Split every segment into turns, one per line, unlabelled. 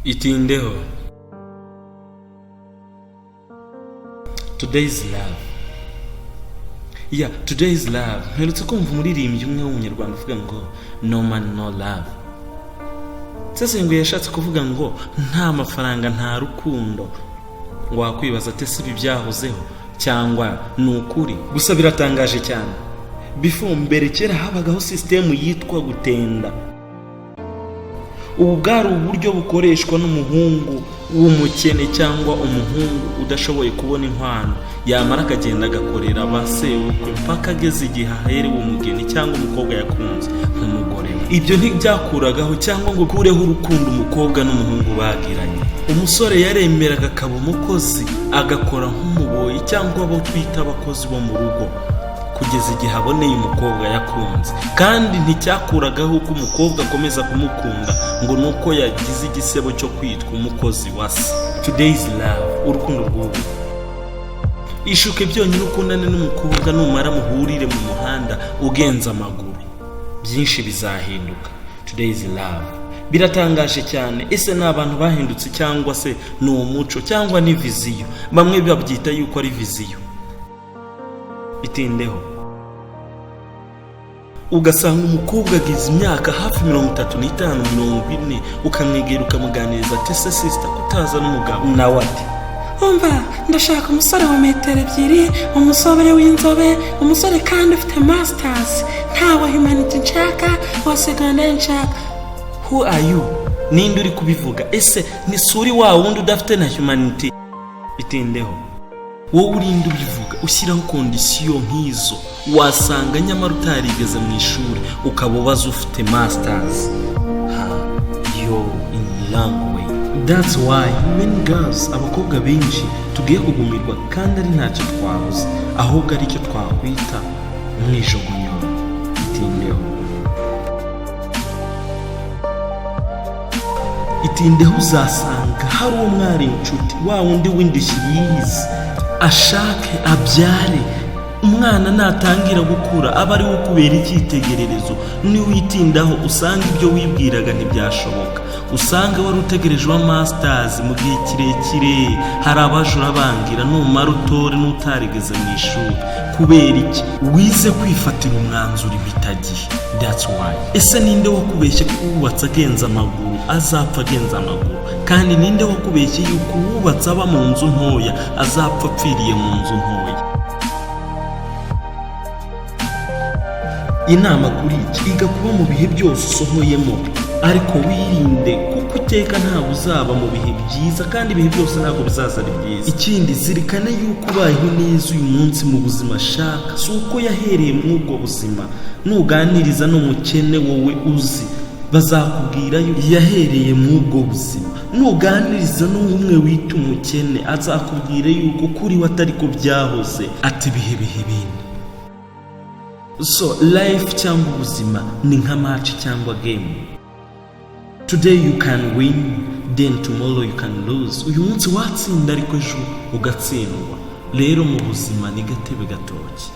Itindeho. Today's love. Yeah, today's love. Mperutse kumva umuririmbyi umwe w'Umunyarwanda uvuga ngo "No money, no love." Sesenguye, yashatse kuvuga ngo nta mafaranga nta rukundo. Wakwibaza ati: "Ese ibi byahozeho cyangwa ni ukuri?" Gusa biratangaje cyane. Before, mbere, kera habagaho sisitemu yitwa gutenda. Ubu bwari uburyo bukoreshwa n'umuhungu w'umukene cyangwa umuhungu udashoboye kubona inkwano, yamara akagenda agakorera ba sebukwe mpaka ageze igihe aherewe umugeni cyangwa umukobwa yakunze nk'umugore we. Ibyo ntibyakuragaho cyangwa ngo ukureho urukundo umukobwa n'umuhungu bagiranye. Umusore yaremeraga akaba umukozi, agakora nk'umuboyi cyangwa abo twita abakozi bo mu rugo, kugeza igihe aboneye umukobwa yakunze. Kandi nticyakuragaho ko umukobwa akomeza kumukunda ngo ni uko yagize igisebo cyo kwitwa umukozi wa se. Today's love, urukundo rw'ubu: ishuke byonyine ukundane n'umukobwa, numara muhurire mu muhanda ugenza amaguru, byinshi bizahinduka. Today's love biratangaje cyane. Ese ni abantu bahindutse cyangwa se ni umuco cyangwa ni vision? Bamwe babyita yuko ari vision. Itindeho. Ugasanga umukobwa ageze imyaka hafi 35, 40, ukamwegera ukamuganiriza ati: "Ese sister, kutaza n'umugabo?" Nawe ati:
"Umva, ndashaka umusore wa metero 2, umusore w'inzobe, umusore kandi ufite masters. Ntawe humanité nshaka, wa segonderi nshaka."
Who are you? Ninde uri kubivuga? Ese ni suri wa wundi udafite na humanité? Itindeho. Wowe urinde ubivuga, ushyiraho condition nk'izo? Wasanga nyamara utarigeze mu ishuri, ukaba ubaza ufite masters. Ha, yo in long way. That's why many girls, abakobwa benshi, tugiye kugumirwa kandi ari ntacyo twabuze, ahubwo aricyo twakwita umwijogonyoro. Itindeho. Itindeho. Uzasanga hari uwo mwari inshuti, wa wundi w'indushyi yize, ashake abyare umwana, natangira gukura aba ari we ukubera icyitegererezo. Niwitindaho, usanga ibyo wibwiraga ntibyashoboka. Usanga wari utegereje uwa masters mu gihe kirekire, hari abajura bangira, numara utore n'utarigeze mu ishuri. Kubera iki? Wize kwifatira umwanzuro impitagihe. That's why. Ese ninde wakubeshye ko uwubatse agenza amaguru azapfa agenza amaguru? Kandi ninde wakubeshye yuko uwubatse aba mu nzu ntoya azapfa apfiriye mu nzu ntoya? Inama kuri iki: iga kuba mu bihe byose usohoyemo, ariko wirinde, kuko iteka ntabwo uzaba mu bihe byiza, kandi ibihe byose ntabwo bizaza ari byiza. Ikindi, zirikane yuko ubayeho neza uyu munsi mu buzima ashaka, si uko yahereye muri ubwo buzima. Nuganiriza n'umukene wowe uzi, bazakubwira yuko yahereye muri ubwo buzima. Nuganiriza n'umwe wita umukene, azakubwira yuko kuri we atari ko byahoze, ati ibihe bihe ibindi. So life cyangwa ubuzima ni nka match cyangwa game. Today you can win, then tomorrow you can lose. Uyu munsi watsinda, ariko ejo ugatsindwa. Rero mu buzima ni gatebe gatoki.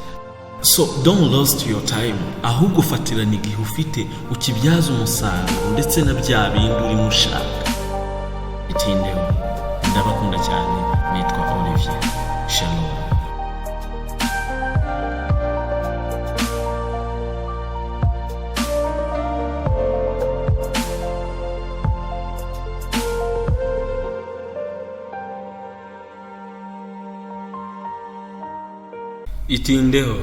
So don't lose your time, ahubwo fatirana igihe ufite ukibyaza umusaruro ndetse na bya bindi urimo ushaka. Itindeho. Ndabakunda cyane. Nitwa Olivier. Shalom. Itindeho.